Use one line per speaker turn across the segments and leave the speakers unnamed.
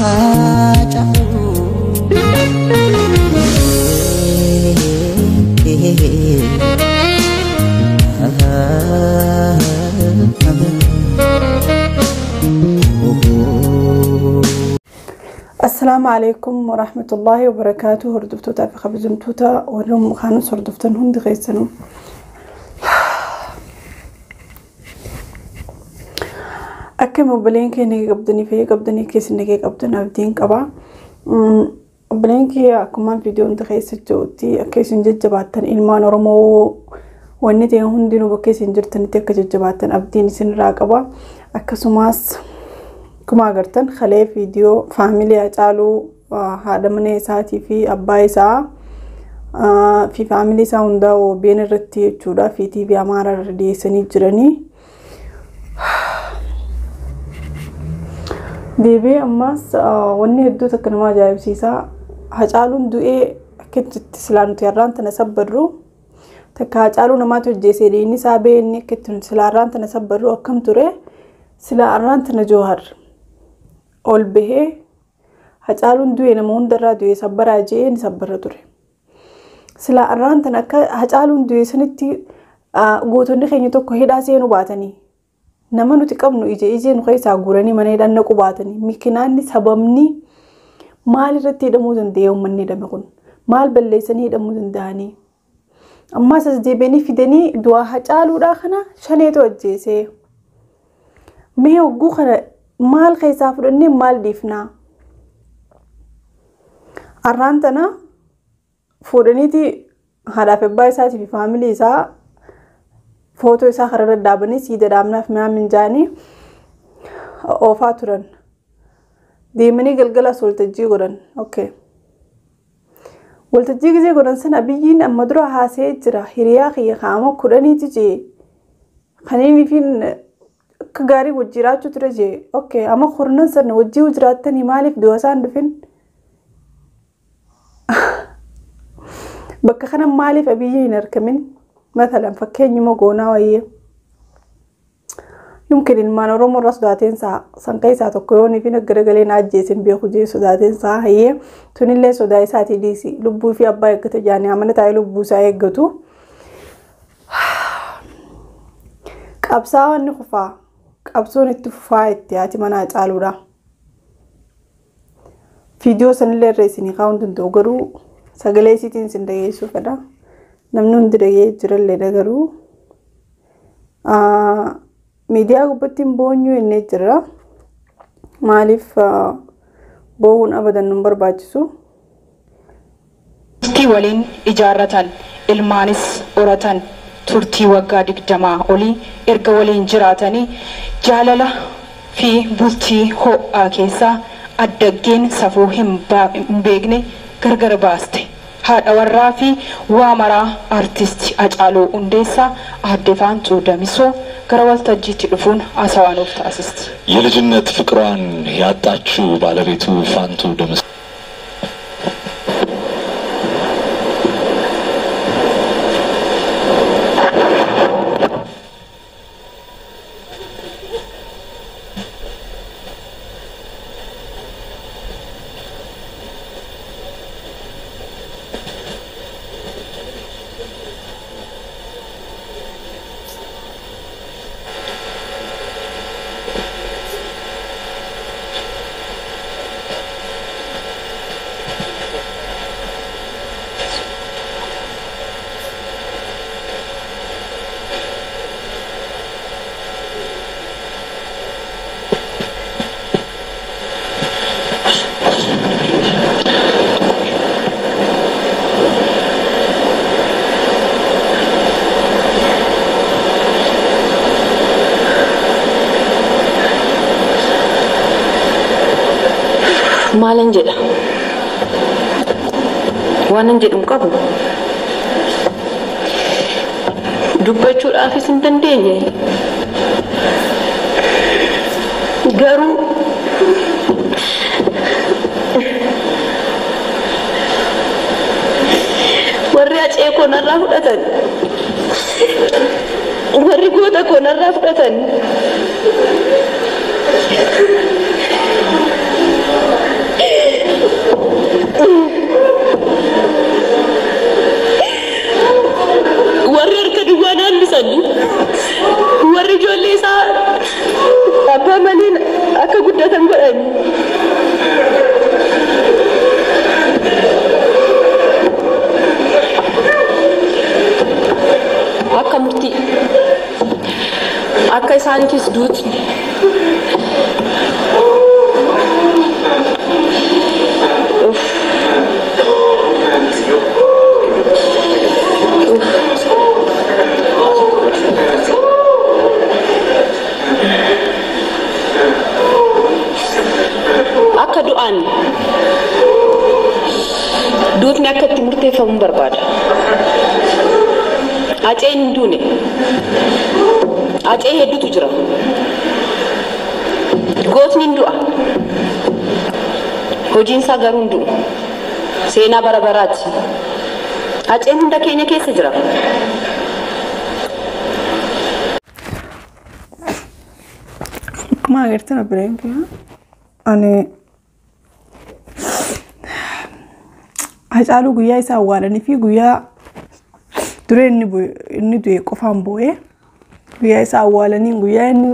Faffaca'u.
Assalaamu alaikum warahmatullaahi wabarakaatuh. Hordoftootaa fi kabajamtoota warra kaanus hordoftan hundi keessanuu. Akka obboleen keenya qabdanii fi qabdanii keessan nagee qabdan abdiin qaba. Obboleen kiyya akkuma viidiyoo hunda keessa jirutti akka isin jajjabaattan ilmaan Oromoo wanni ta'e hundinuu bakka isin jirtanitti akka jajjabaattan abdiin isinirraa qaba. Akkasumas akkuma agartan kalee viidiyoo faamilii Hacaaluu haadha mana isaatii fi abbaa isaa fi faamilii isaa hundaa OBN irratti jechuudha fi TV Amaaraa irra dhiyeessanii jiranii. Deebi'ee ammas wanni hedduu takka nama ajaa'ibsiisaa Hacaaluun du'ee akka itti silaa nuti har'aan tana sabbarru takka Hacaaluu namaatu hojjeesee inni isaa ba'ee inni akka itti silaa har'aan tana sabbarru akkam ture silaa har'aan tana Joohar ol bahee Hacaaluun du'ee nama hundarraa du'ee sabbaraa je'ee ni sabbarra ture. Silaa har'aan tana akka Hacaaluun du'ee sanitti gootonni keenya tokko hidhaa seenuu baatanii nama nuti qabnu ija ijee nu keessaa guuranii mana hidhaan naqu baatanii mikinaanni sababni maal irratti hidhamuu danda'e uummanni hidhame kun maal balleessanii hidhamuu danda'anii ammas as deebi'anii fidanii du'aa Hacaaluudhaa kana shaneetu ajjeesee mee hogguu kana maal keessaa fudhannee maal dhiifnaa har'aan tana fuudhaniiti haadhaaf abbaa isaatii fi faamilii isaa footoo isaa karaa dhaabanii siida dhaabnaaf mi'a minjaanii oofaa turan. Deemanii galgalas waltajjii godhan. Okay. Waltajjii gisee godhan sana biyyiin amma dura haasa'ee jira. Hiriyaa kiyya kaama kudhaniiti jee. Kaniin fi akka gaarii wajji jiraachuu ture jee. Okay. Amma kurnan sana wajjii jiraattanii maaliif du'a isaan dhufin? Bakka kana maaliif abiyyi hin argamin? مثلا fakkeenyuma goonaa wayyee yumkin ilmaan Oromoo irraa sodaateen isaa sanqee isaa tokko yoonii fi garagalee na ajjeesin beeku jee sodaateen isaa hayyee tunillee sodaa isaatii dhiisi lubbuu fi abbaa eeggata jaanii amana taa'ee lubbuu isaa eeggatu. Qabsaa'onni kufaa qabsoon itti fufaa itti haati mana Hacaaluudha. Viidiyoo sanillee irra isinii kaa'uun danda'u garuu sagalee isiitiin isin dhageessuu fedha. Namni hundi dhagee jirallee garuu miidiyaa gubbatti hin boonyuu innee jira. Maaliif boo'uun abadan nu barbaachisu.
Turtii waliin ijaarratan ilmaanis horatan turtii waggaa 20 olii erga waliin jiraatanii jaalala fi bultii ho'aa keessaa addaggeen safuu hin beekne gargar baaste. Haadha warraa fi waa maraa artisti Hacaaluu Hundeessaa aadde Faantuu Damisoo gara waltajjiitti dhufuun haasawaa nuuf taasisti.
የልጅነት ፍቅሯን ያጣችው ባለቤቱ ፋንቱ ደምስ
Maalan jedha waanan jedhu hin qabu dubbachuudhaafis hin dandeenye garuu warri Hacee koo narraa fudhatan warri goota koo narraa fudhatan. Isaaniitis duutni. Akka du'an duutni akka itti murteeffamu barbaada. Haceen hin duune. Hacee hedduutu jira. Gootni hin du'a. Hojiin isaa garuu hin du'u. Seenaa bara baraati. Haceen hunda keenya keessa jira.
Akkuma agartan obboleen kiyya ani Hacaaluu guyyaa isaa awwaalanii fi guyyaa duree inni du'e qofaan boo'ee guyyaa isaa awwaalanii guyyaa inni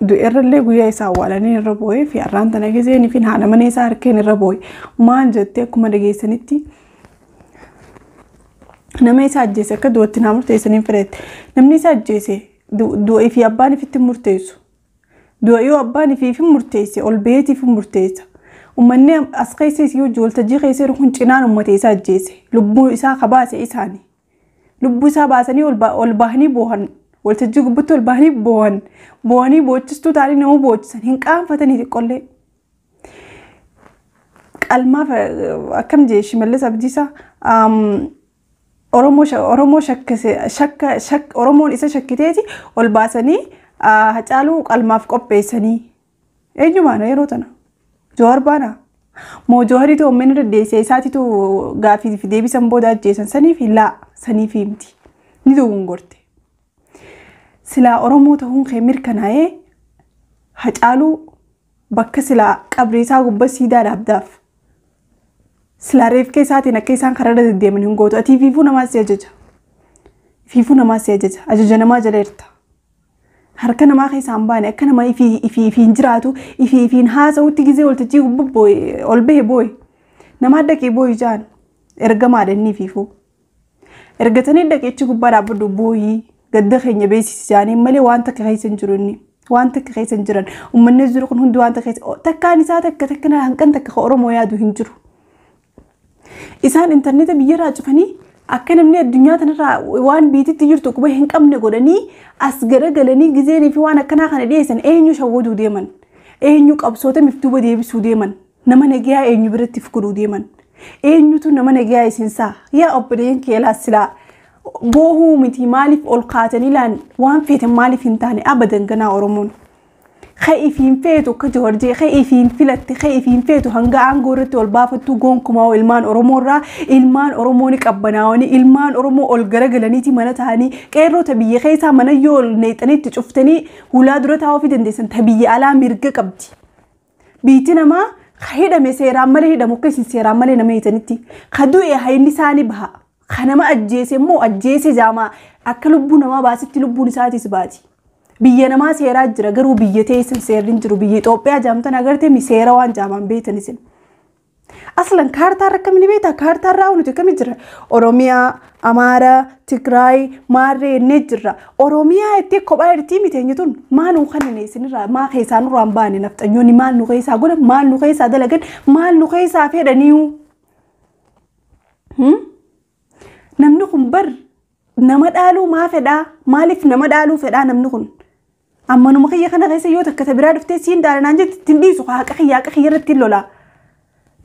du'e irrallee guyyaa isaa awwaalanii irra boo'ee fi har'aan tana giseen fi haadha mana isaa harkeen irra boo'e maal jettee akkuma dhageessanitti nama isa ajjeese akka du'atti naa murteessanii fedhette. Namni isa ajjeese du'ee fi abbaan ifitti murteessu. Du'a yoo abbaan ifiif murteesse ol baheetiif murteessa. Uummanni as keessa isii hojii waltajjii keessa jiru kun cinaan uummata isaa ajjeese. Lubbuu isaa kabaase isaani. Lubbuu isaa baasanii ol bahanii boohan. Waltajjii gubbatti ol bahanii boohan. Boohanii boochistuu ta'anii nama boochisan hin qaanfatanii xiqqollee. Qalmaaf akkam jee Shimallis Abdiisaa Oromoo shakkise shakka shak Oromoon isa shakkiteeti ol baasanii Hacaaluu qalmaaf qopheessanii. Eenyu baana yeroo tana? Jowaar baana? Moo Jowaariitu uummanni deddeessee isaatitu gaafii fi deebisan booda ajjeesan saniif laa saniif himti. Ni dogongorte. Silaa Oromoo ta'uun kee mirkanaa'ee Hacaaluu bakka silaa qabrii isaa gubbaa siidaa dhaabdaaf. Silaa reefka isaatiin akka isaan karaarra deddeeman hin gootu. Ati fiifuu namaa si ajaja. Fiifuu namaa si ajaja. Ajaja namaa jala jirta. Harka namaa keessaa hin baane akka nama ifii ifii ifiin jiraatu ifii ifiin haasa'utti gizee waltajjii gubbaa boo'e ol bahe boo'e. Nama dhaqee boo'e jaan ergamaadha inni fiifuu. Ergatanii dhaqeechi gubbaa dhaabbadhu boo'ii gadda keenya beeksisi jaaniin malee waan takka keessa hin jiru inni. Waan takka keessa hin jiran. Uummanni jiru kun hundi waan takka keessa takkaan isaa takka takka hanqan takka Oromoo yaadu hin jiru. Isaan intarneeta biyyarraa cufanii akka namni addunyaa tanarraa waan biititti jirtu quba hin qabne godhanii as garagalanii gizeenii fi waan akkanaa kana dhiyeessan eenyu shawwaduu deeman, eenyu qabsoota miftuuba deebisuu deeman, nama nagayaa eenyu biratti fukuduu deeman, eenyutu nama nagayaa isinsaa yaa obboleen keelaa silaa boohuu miti maaliif ol kaatanii laan waan feetan maaliif hin taane abadan ganaa Oromoon. Kha'ifiin feetu akka Joorjee kha'ifiin filatte kha'ifiin feetu hanga aangoo irratti ol baafattu gonkumaa ilmaan Oromoo irraa ilmaan Oromoo ni qabbanaawanii ilmaan Oromoo ol garagalaniiti mana ta'anii qeerroo biyya keessaa mana yoo ol neexaniitti cuftanii hulaa dura taa'uu fi dandeessan ta biyya alaa mirga qabdi. Biitti namaa hidhame seeraan malee hidhamu akka isin seeraan malee nama hiitanitti ka du'e hayni isaanii baha ka nama ajjeese immoo ajjeese jaamaa akka lubbuu namaa baasitti lubbuun isaatis baati. Biyya namaa seeraa jira garuu biyya teessan seerri hin jiru biyya Itoophiyaa jaamtan agartee mi seera waan jaamaan beektan isin. Aslan kaartaa akkamiin ni beektaa kaartaa irraa nuti akkami jira Oromiyaa, Amaaraa, Tigraay, Maarree inni jira Oromiyaa itti kophaa irtii miti eenyu tun maal nu kanneen isinirraa maa keessaa nurraa hin baane nafxanyoonni maal nu keessaa godhan maal nu keessaa dalagan maal nu keessaa fedhaniiyu. Namni kun bar nama dhaaluu maa fedhaa maaliif nama dhaaluu fedhaa namni kun. Amma numa kiyya kana keessa yoo takka ta biraa dhuftee siin dhaalanaan jetti ittiin dhiisu haqa kiyya haqa kiyya irratti lola.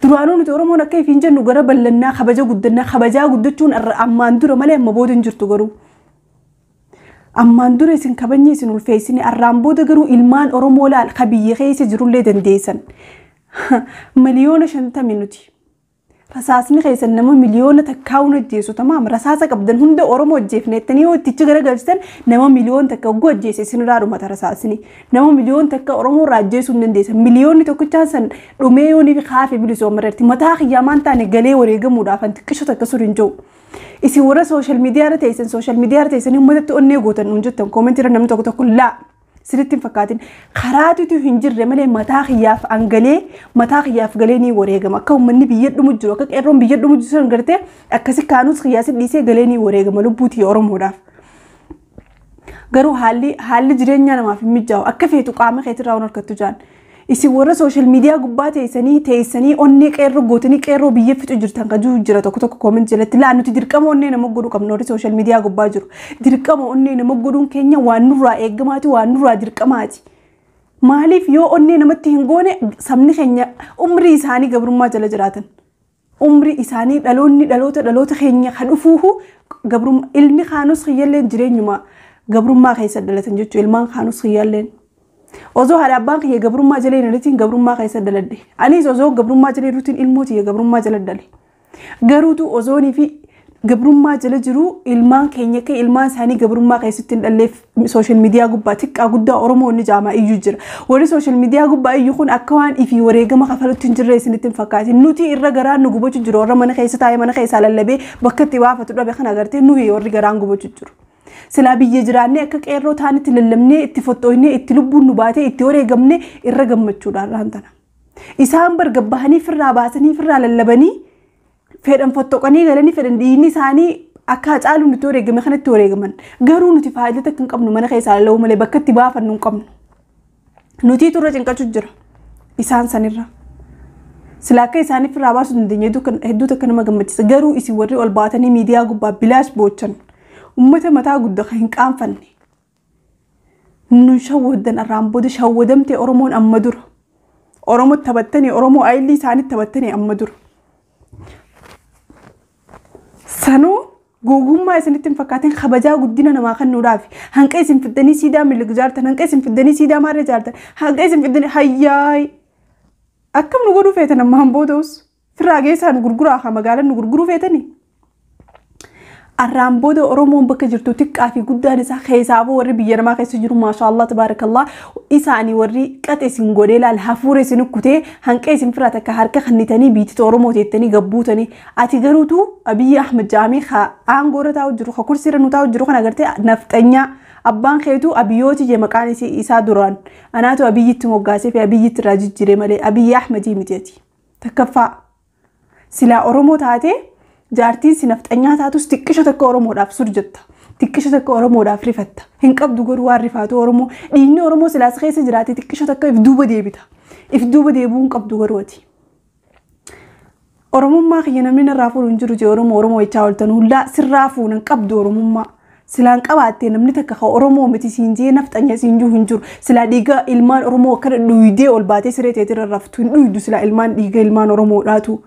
Duraanuu nuti Oromoon akka ifiin jennu gara bal'annaa kabaja guddannaa kabajaa guddachuun ammaan dura malee amma booda hin jirtu garuu. Ammaan dura isin kabajni isin ulfeessini arraan booda garuu ilmaan Oromoo laal ka biyya keessa jirullee dandeessan. 50,000,000 nuti. Rasaasni keessan nama 1,000,000 takkaa'uun ajjeesu tamaam rasaasa qabdan hunda Oromoo ajjeefnettanii yoo ittichi garagalchitan nama 1,000,000 hogguu ajjeese isinirraa dhumata rasaasni. Nama 1,000,000 Oromoo irraa ajjeesuu hin dandeessan. 1,000,000 san dhumee yoo ni kaafe bilisooma irratti mataa kiyyaamaan taane galee wareegamuudhaaf an xiqqisho takka sur hin jiru. Isin warra sooshaal miidiyaa irra teessan sooshaal miidiyaa irra teessanii uummatatti onnee gootan nuun jettan koomentii irra namni tokko tokko laa. Sirriitti hin fakkaatin karaatutu hin jirre malee mataa kiyyaaf angalee mataa kiyyaaf galee ni wareegama akka uummanni biyya dhumu jiru akka qeerroon biyya dhumu jiru san gartee akkasi kaanus kiyyaasi dhiisee galee ni wareegama lubbuutii Oromoodhaaf. Garuu haalli jireenyaa namaaf hin mijaa'u. Akka feetu qaama keetirraa waan harkattu jaan. Isin warra social media gubbaa teessanii onnee qeerroo gootanii qeerroo biyya fixu jirtan kan jira tokko tokko comment jalatti laa nuti dirqama onnee nama godhuu qabna warri social media gubbaa jiru. Dirqama onnee nama godhuun keenya waan nurraa eegamaati waan nurraa dirqamaati. Maaliif yoo onnee namatti hin goone sabni keenya umrii isaanii gabrummaa jala jiraatan. Umrii isaanii dhaloonni dhaloota keenya kan dhufuuhu gabrummaa ilmi kaanus kiyyalleen jireenyuma gabrummaa keessa dhalatan jechuudha ilmaan kaanus kiyyalleen. Osoo haadha abbaan kiyya gabrummaa jala hin dhalatin gabrummaa keessa dhaladhe. Anis osoo gabrummaa jala jiruutiin ilmoo tiyya gabrummaa jala dhale. Garuutu osoonii fi gabrummaa jala jiru ilmaan keenya akka ilmaan isaanii gabrummaa keessatti hin dhalleef social media gubbaa xiqqaa guddaa Oromoo inni jaamaa iyyuu jira. Warri social media gubbaa iyyuu kun akka waan ifii wareegama kafalutti hin jirre isinitti hin fakkaatin. Nuti irra garaan nu gubachuu jiru warra mana keessa taa'ee mana keessaa lallabee bakka itti baafatu dhabe kana agartee nuyi warri garaan gubachuu jiru. Silaa biyya jiraannee akka qeerroo taanitti lallabnee itti fottooynee itti lubbuun nu baatee itti wareegamnee irra gammachuudhaan raantana. Isaan bargabbahanii firraa baasanii firraa lallabanii fedhan fottoqanii galanii fedhan dhiigni isaanii akka Hacaaluu nuti wareegame kanatti wareegaman. Garuu nuti faayidaa takka hin qabnu mana keessaa lallabuu malee bakka itti baafannu hin qabnu. Nuti turre cinqachuu jira isaan sanirra. Silaa akka isaanii firraa baasuu dandeenye hedduu takka nama gammachiisa. Garuu isin warri ol baatanii miidiyaa gubbaa bilaash boochan. Uummata mataa guddaa kan hin qaanfanne. Nu shawwaddan arraan booda shawwadamtee Oromoon amma dura. Oromoo taphattanii Oromoo ayilii isaanii taphattanii amma dura. Sanuu gogummaa isinitti hin fakkaatin kabajaa guddina namaa kennuudhaaf hanqa isin fiddanii siidaa Minilik ijaartan hanqa isin fiddanii siidaa maarree ijaartan hanqa isin fiddanii hayyaay akkam nu godhuu feetan ammaan booda'us firraa geessaa nu gurguraa haa magaalaan nu gurguruu feetanii. Arraan booda Oromoon bakka jirtu xiqqaa fi guddaan isaa keessaafuu warri biyya namaa keessa jiru maashaallah tabaarakallah isaanii warri qaxe isin godhee laal hafuura isin kutee hanqa isin firaa takka harka kennitanii biitita Oromoo teettanii gabbuutanii ati garuutu Abiyyi Ahmed Jaamii aangoorra taa'u jiru ka kursiirra nu taa'u jiru kan agartee nafxanyaa abbaan keetu Abiyyooti jee maqaan isaa duraan anaatu Abiyyitti moggaasee fi Abiyyitti irraa jijjiire malee Abiyyi Ahmedii miti takkaffaa silaa Oromoo taatee jaartiin si nafxanyaa taatus xiqqisho takka Oromoodhaaf surjatta. Xiqqisho takka Oromoodhaaf rifatta. Hin qabdu garuu waan rifaatu Oromoo. Dhiigni Oromoo silaas keessa jiraate xiqqisho takka if duuba deebita. If duuba deebi'uu hin qabdu garuu ati. Oromummaa kiyya namni narraa fuudhu hin jiru jee Oromoo Oromoo jechaa ooltan hullaa sirraa fuunan qabdu Oromummaa. Silaan qabaattee namni takka ka Oromoo miti siin jee nafxanya siin jiru hin jiru. Silaa dhiiga ilmaan Oromoo akkana dhuydee ol baatee siree teetirra raftu hin dhuydu silaa ilmaan dhiiga ilmaan Oromoodhaatu.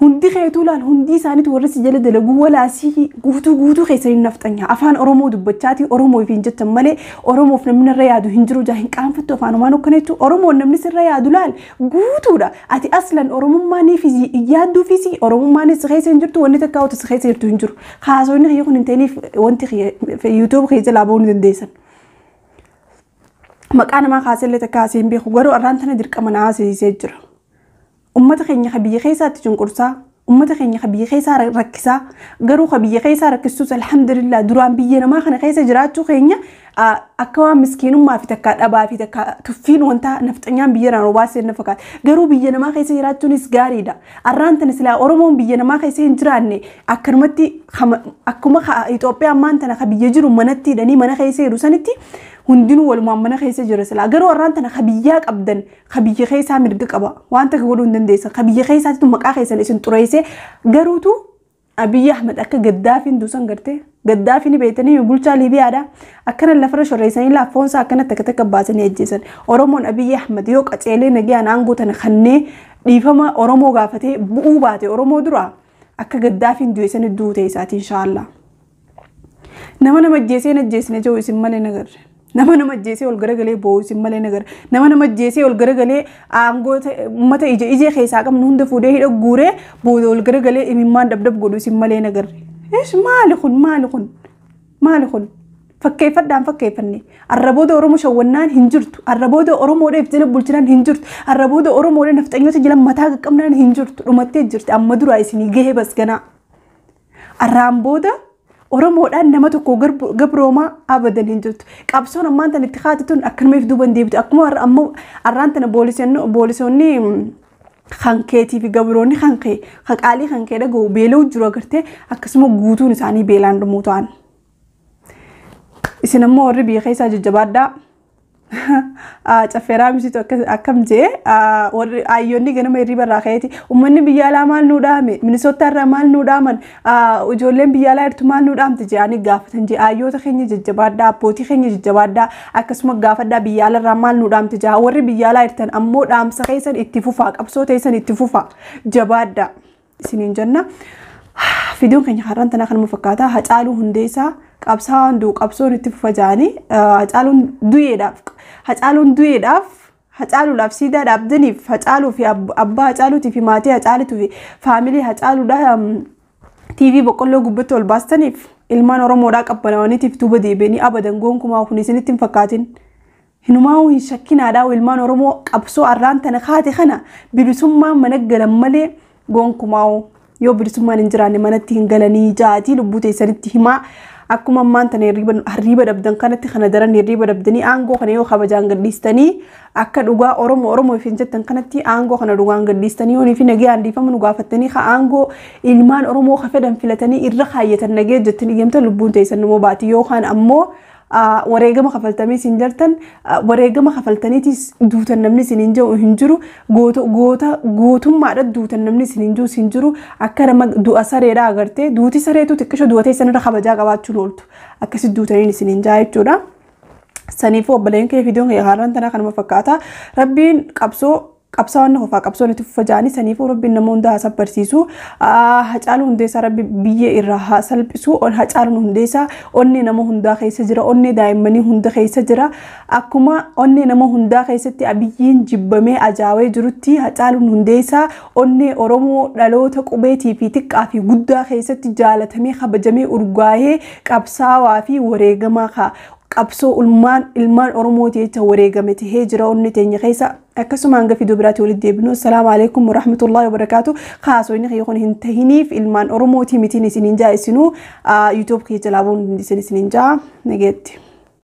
Hundi keetuu laal hundi isaaniitu warri si jala dalaguu walaasii guutuu guutuu keessanii nafxanya afaan Oromoo dubbachaatii Oromoo ifiin jettan malee Oromoof namni irra yaadu hin jiru jaa hin qaanfattu afaan Oromoo akkana jechuun Oromoon namni sirra yaadu laal guutuudha ati aslan Oromummaanii fi yaadduufis Oromummaanis keessa hin jirtu wanni takka hawwatu keessa jirtu hin jiru haasawni kiyya kun hin ta'iniif wanti YouTube keessa laaboo ni dandeessan. Maqaa namaa kaasellee takka haasee hin beeku garuu arraan tana dirqama na haasisee jira. Uummata keenya ka biyya keessaatti cunqursaa, uummata keenya ka biyya keessaa rakkisaa, garuu ka biyya keessaa rakkistus alhamdulillah duraan biyya namaa kana keessa jiraachuu keenya akka waan miskiinummaa fi takka dhabaa fi takka tuffiin wanta nafxanyaan biyya irraan obaasee na fakkaata. Garuu biyya namaa keessa jiraachuunis gaariidha. Arraan tana silaa Oromoon biyya namaa keessa hin jiraanne akkanumatti akkuma Itoophiyaa ammaan tana ka biyya jiru manatti hidhanii mana keessa jiru sanitti hundinuu walumaan mana keessa jira silaa. Garuu arraan tana ka biyyaa qabdan ka biyya keessaa mirga qaba. Waan takka godhuu hin dandeessan. Ka biyya keessaatti maqaa keessan isin xureessee garuutu Abiyyi Ahmed akka Gaddaafiin duusan gartee Gaddaafiin beektanii bulchaa Liibiyaadha. Akkana lafarra shorreessanii laaffoonsaa akkana takka takka baasanii ajjeesan. Oromoon Abiyyi Ahmed yoo qaceelee nagayaan aangoo tana kannee dhiifama Oromoo gaafatee bu'uu baate Oromoo dura akka Gaddaafiin du'e sani duute isaati inshaallah. Nama nama ajjeesee hin ajjeesne jiru isin malee nagarre. Nama nama ajjeesee ol garagalee boo'u isin malee nagarre. Nama nama ajjeesee ol garagalee aangoo uummata ija ijee keessaa qabnu hunda fuudhee hidha guuree booda ol garagalee imimmaan dabdab godhu isin malee nagarre. Eesh maali kun maali kun maali kun fakkeeffadhaan fakkeeffanne arrabooda Oromoo shawwannaan hin jirtu arrabooda Oromoodhaaf jala bulchinaan hin jirtu arrabooda Oromoodhaaf nafxanyoota jala mataa qaqqabnaan hin jirtu dhumattee jirti amma duraa isinii gahee basganaa. Arraan booda Oromoodhaan nama tokko gabroomaa abadan hin jirtu. Qabsoon ammaan tana itti kaate tun akkanuma if duuban deebitu. Akkuma amma arraan tana poolisoonni hankeetii fi gabroonni hankee haqaalii hankee dhaga'u beela'u jiru agartee akkasuma guutuun isaanii beelaan dhumuu ta'an. Isin ammoo warri biyya keessaa jajjabaadhaa. Caffeeraa misitu akkam jee, warri ayyoonni ganama hirriba irraa ka'eeti uummanni biyya alaa maal nuu dhaame, Minisootaa irraa maal nuu dhaaman, ijoolleen biyya alaa jirtu maal nuu dhaamte jedhanii gaafatan jee. Ayyoota keenya jajjabaadhaa, abbootii keenya jajjabaadhaa, akkasuma gaafadhaa biyya alaa irraa maal nuu dhaamte jaa. Warri biyya alaa jirtan ammoo dhaamsa keessan itti fufaa, qabsoo teessan itti fufaa, jabaadhaa isiniin jenna. Fiidiyoon keenya har'aan tanaa kanuma fakkaata. Hacaaluu Hundeessaa qabsaa'aan du'u qabsoon itti fufa jedhanii, Hacaaluun du'eedhaaf Hacaaluudhaaf siidaa dhaabdaniif, Hacaaluu fi abbaa Hacaaluutii fi maatii Hacaaluutii fi faamilii Hacaaluudhaa TV boqqolloo gubbatti ol baastaniif ilmaan Oromoodhaa qabbanawaniitiif duuba deebi'anii abadan gonkumaa kun isinitti hin fakkaatin. Hinumaa hin shakkinaadhaa, ilmaan Oromoo qabsoo arraan tana kaate kana bilisummaan mana galan malee gonkumaa yoo bilisummaan hin jiraanne manatti hin galanii jaatii lubbuu teessanitti himaa. Akkuma ammaan tana hirriba dhabdan kanatti kana daran hirriba dhabdanii aangoo kana yoo kabajaan gadhiistanii, akka dhugaa Oromoo Oromoo hin jettan kanatti aangoo kana dhugaan gadhiistanii, yoonii fi nagee dhiifama nu gaafattanii, ka aangoo ilmaan Oromoo ka fedhan filatanii irra kaayyatan nagee jettanii deemtan, lubbuun teessan immoo baati. Yookaan ammoo wareegama kafaltamii isin jirtan, wareegama kafaltaniitis duutan namni isin hin jiru hin jiru. Goota gootummaadha duutan namni isin hin jiru hin jiru. Akka nama du'a sareedha agartee, duuti sareetu xiqqisho du'a teessan irra kabajaa qabaachuun ooltu, akkasi duutaniin isin hin jaa jechuudha. Saniifuu obboleen kee, fiidiyoon kee haaraan tanaa kanuma fakkaata. Rabbiin qabsoo qabsaa'onni qofaa qabsoon itti fufa ja'anii, saniifuu Rabbiin nama hundaa haa sabbarsiisu. Hacaaluu Hundeessaa Rabbi biyya irraa haa salphisu. Hacaaluun Hundeessaa onnee nama hundaa keessa jira. Onnee daa'immanii hunda keessa jira. Akkuma onnee nama hundaa keessatti Abiyyiin jibbamee ajaa'ee jirutti, Hacaaluun Hundeessaa onnee Oromoo dhaloota qubeetii fi xiqqaa fi guddaa keessatti jaalatamee, kabajamee, urgaa'ee, qabsaawaa fi wareegamaa qabsoo ilmaan Oromooti jecha wareegame tahee jira onni teenya keessa. Akkasuma hanga fiduu biraatti walitti deebinu, assalaamu alaikum warahmatullahi wabarakaatu. Kaasoo inni kiyya kun hin tahiniif ilmaan Oromootii mitiin isiniin jaa, isinuu YouTube kiyya jalaa bu'uun isiniin jaa, nageetti.